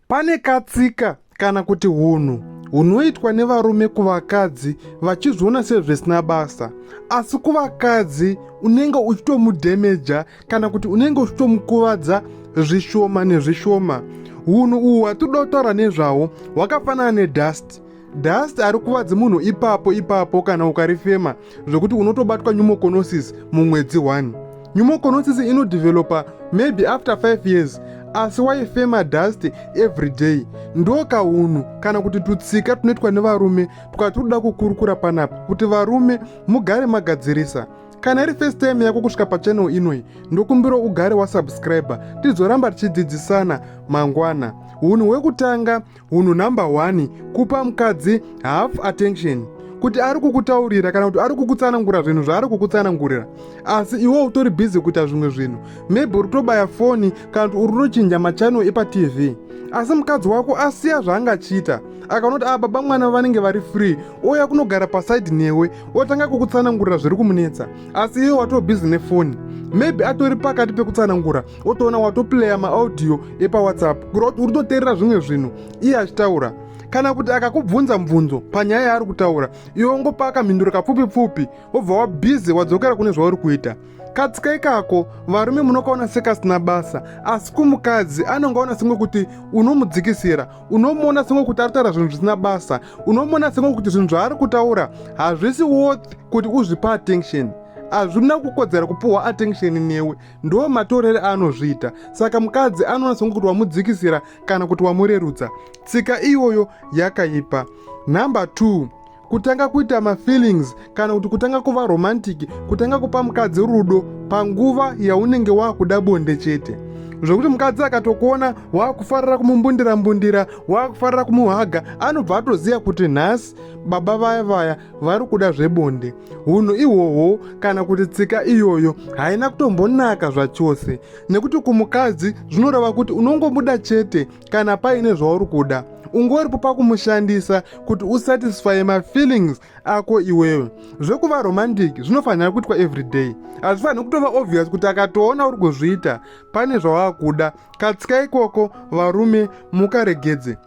Pane katsika kana kuti hunhu hunoitwa nevarume kuvakadzi vachizviona sezvisina basa, asi kuvakadzi unenge uchitomudhemeja kana kuti unenge uchitomukuvadza zvishoma nezvishoma. Hunhu uhwu hwatinoda kutaura nezvahwo hwakafanana nedust. Dust harikuvadzi munhu ipapo ipapo kana ukarifema zvekuti unotobatwa pneumoconiosis mumwedzi 1. Pneumoconiosis inodevelopa maybe after 5 years, asi waifema dust every day. Ndo kahunhu kana kuti tutsika tunoitwa nevarume twatinoda kukurukura panapa kuti varume mugare magadzirisa. Kana iri first time yako kusvika pachannel inoi, ndokumbira ugare wasubscribe, tizoramba tichidzidzisana mangwana. Hunhu hwekutanga, hunhu number 1, kupa mukadzi half attention. Kuti ari kukutaurira kana kuti ari kukutsanangura zvinhu zvaari kukutsanangurira, asi iwe utori busy kuita zvimwe zvinhu. Maybe uri kutobaya foni kana kuti uri kutochinja machannel epaTV, asi mukadzi wako asiya zvaangachiita akaona kuti baba mwana vanenge vari free, ouya kunogara paside newe, otanga kukutsanangurira zviri kumunetsa, asi iwe watoo busy nefoni. Maybe atori pakati pekutsanangura, otoona watoplaya maaudio epaWhatsApp, kureva kuti uri kutoteerera zvimwe zvinhu iye achitaura. Kana kuti akakubvunza mubvunzo panyaya yaari kutaura, iwe ongopa akamhinduro kapfupi pfupi, wobva wabhizi wadzokera kune zvauri kuita. Katsika ikako varume munokaona sekasina basa, asi kumukadzi anongaona senge kuti unomudzikisira, unomuona senge kuti ari kutaura zvinhu zvisina basa, unomuona senge kuti zvinhu zvaari kutaura hazvisi worth kuti uzvipa attention, hazvina kukodzera kupuhwa attention newe. Ndo matorere aanozviita. Saka mukadzi anoona senge kuti wamudzikisira kana kuti wamurerutsa. Tsika iyoyo yakaipa. Number 2, kutanga kuita mafeelings kana kuti kutanga kuva romantic, kutanga kupa mukadzi rudo panguva yaunenge wakuda bonde chete, zvokuti mukadzi akatokuona wakufarira kumumbundira mbundira, wakufarira kumuhaga, anobva atoziva kuti nhasi baba vaya vaya vari kuda zvebonde. Hunhu ihwohwo kana kuti tsika iyoyo haina kutombonaka zvachose, nekuti kumukadzi zvinoreva kuti unongomuda chete kana paine zvauri kuda, ungoripo pakumushandisa kuti usatisfye mafeelings ako iwewe. Zvekuva romantic zvinofanira kuitwa everyday, hazvifaniri kutova obvious kuti akatoona uri kuzviita pane zvawaakuda. Katsika ikoko varume mukaregedze.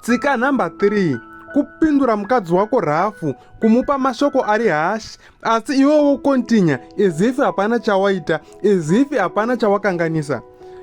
Tsika number 3, kupindura mukadzi wako rafu, kumupa mashoko ari harsh, asi iwe wokontinya as if hapana chawaita, as if hapana chawakanganisa.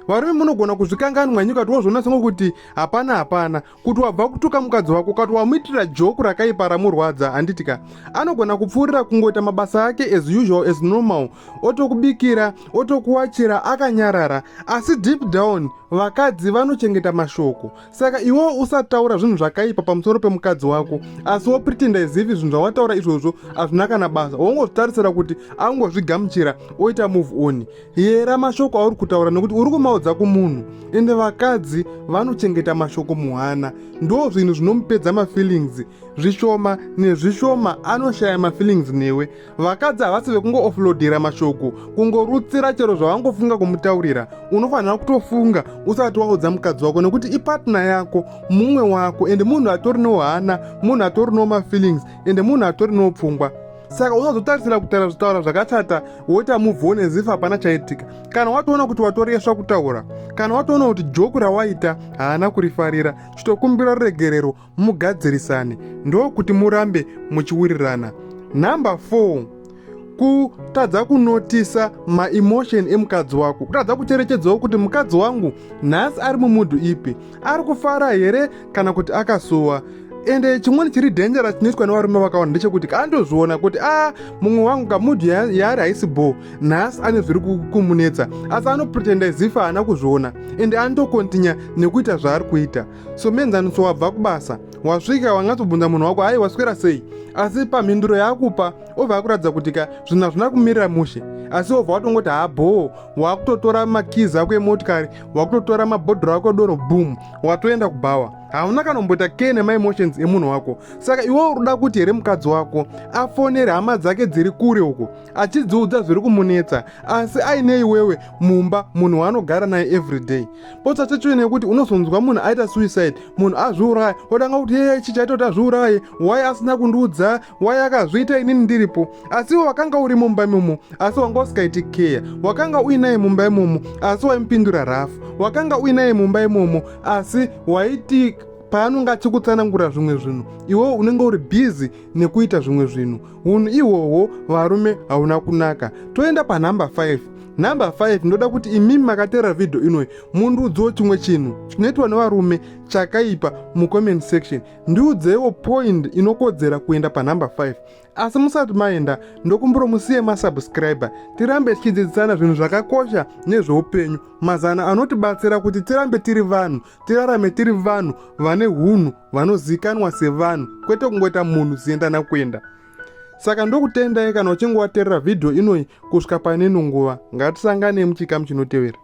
Varume munogona kuzvikanganwa nyika kuti wozviona senge kuti hapana hapana kuti wabva kutuka mukadzi wako, ukati wamuitira joke rakaipa ramurwadza, handiti ka? Anogona kupfuurira kungoita mabasa ake as usual, as normal, otokubikira, otokuwachira akanyarara, asi deep down vakadzi vanochengeta mashoko. Saka iwewo usataura zvinhu zvakaipa pamusoro pemukadzi wako, asi wopretenda as if zvinhu zvawataura izvozvo hazvina kana basa, wongozvitarisira kuti angozvigamuchira oita move on. Yera mashoko auri kutaura, nekuti uri kumaudza kumunhu, ende vakadzi vanochengeta mashoko muhana. Ndo zvinhu zvinomupedza mafeelings zvishoma nezvishoma, anoshaya mafeelings newe. Vakadzi havasi vekungo-offloadira mashoko, kungorutsira chero zvavangofunga kumutaurira. Unofanira kutofunga usati waudza mukadzi wako, nekuti ipartner yako, mumwe wako, ende munhu atori nohana, munhu atori nomafeelings, ende munhu atori nopfungwa. Saka usazotarisira kutaura zvitaura zvakachata woita move on as if hapana chaitika. Kana watoona kuti watoresva kutaura, kana watoona kuti joke rawaita haana kurifarira, chitokumbira ruregerero, mugadzirisane, ndokuti murambe muchiwirirana. Number 4, kutadza kunotisa maemotion emukadzi wako, kutadza kucherechedzawo kuti mukadzi wangu nhasi ari mumood ipi, ari kufara here kana kuti akasuwa. Ende chimweni chiri dangerous chinoitwa nevarume vakawanda ndechekuti andozviona kuti a mumwe wangu kamood yaari haisi bho nhasi, ane zviri kumunetsa, asi anopretenda as if haana kuzviona, ende anotokontinya nekuita zvaari kuita. So muenzaniso, wabva kubasa, wasvika, wangatobvunza munhu wako, "Hai, waswera sei?" Asi pamhinduro yaakupa obva akuratidza kuti ka zvinhu hazvina kumirira mushe, asi wobva watongoti, "Habhoo." Wakutotora makeys ako emotikari, wakutotora mabhodhoro ako edoro, boom, watoenda kubhawa. Hauna kana kumboita care nemaemotions emunhu wako. Saka iwe uri kuda kuti here mukadzi wako afonere hama dzake dziri kure uko achidziudza zviri kumunetsa, asi aine iwewe mumba, munhu waanogara naye everyday? Potsa chacho nekuti unozonzwa munhu aita suicide, munhu azviuraya, otanga kuti yeye ichi chaita kuti azviuraye, why asina kundiudza, why akazviita inini ndiripo? Asi iwe wakanga uri mumba imomo, asi wanga usikaiti care. Wakanga uinaye mumba imomo, asi waimupindura rafu. Wakanga uinaye mumba imomo, asi waiti paanonge achikutsanangura zvimwe zvinhu, iwewe unenge uri busy nekuita zvimwe zvinhu. Unhu ihwohwo, varume, hauna kunaka. Toenda panhamba 5. Nhamba 5, ndoda kuti imimi makateerera vhidhiyo inoyi mundiudzewo chimwe chinhu chinoitwa nevarume chakaipa mucomment section. Ndiudzeiwo point inokodzera kuenda panhamba 5. Asi musati maenda, ndokumbiro musiye masubscriber, tirambe tichidzidzisana zvinhu zvakakosha nezveupenyu, mazano anotibatsira kuti tirambe tiri vanhu, tirarame tiri vanhu vane hunhu, vanozikanwa sevanhu, kwete kungoita munhu zienda nakuenda. Saka ndokutendai kana uchinge wateerera vhidhiyo inoyi kusvika pane ino nguva. Ngatisangane muchikamu chinotevera.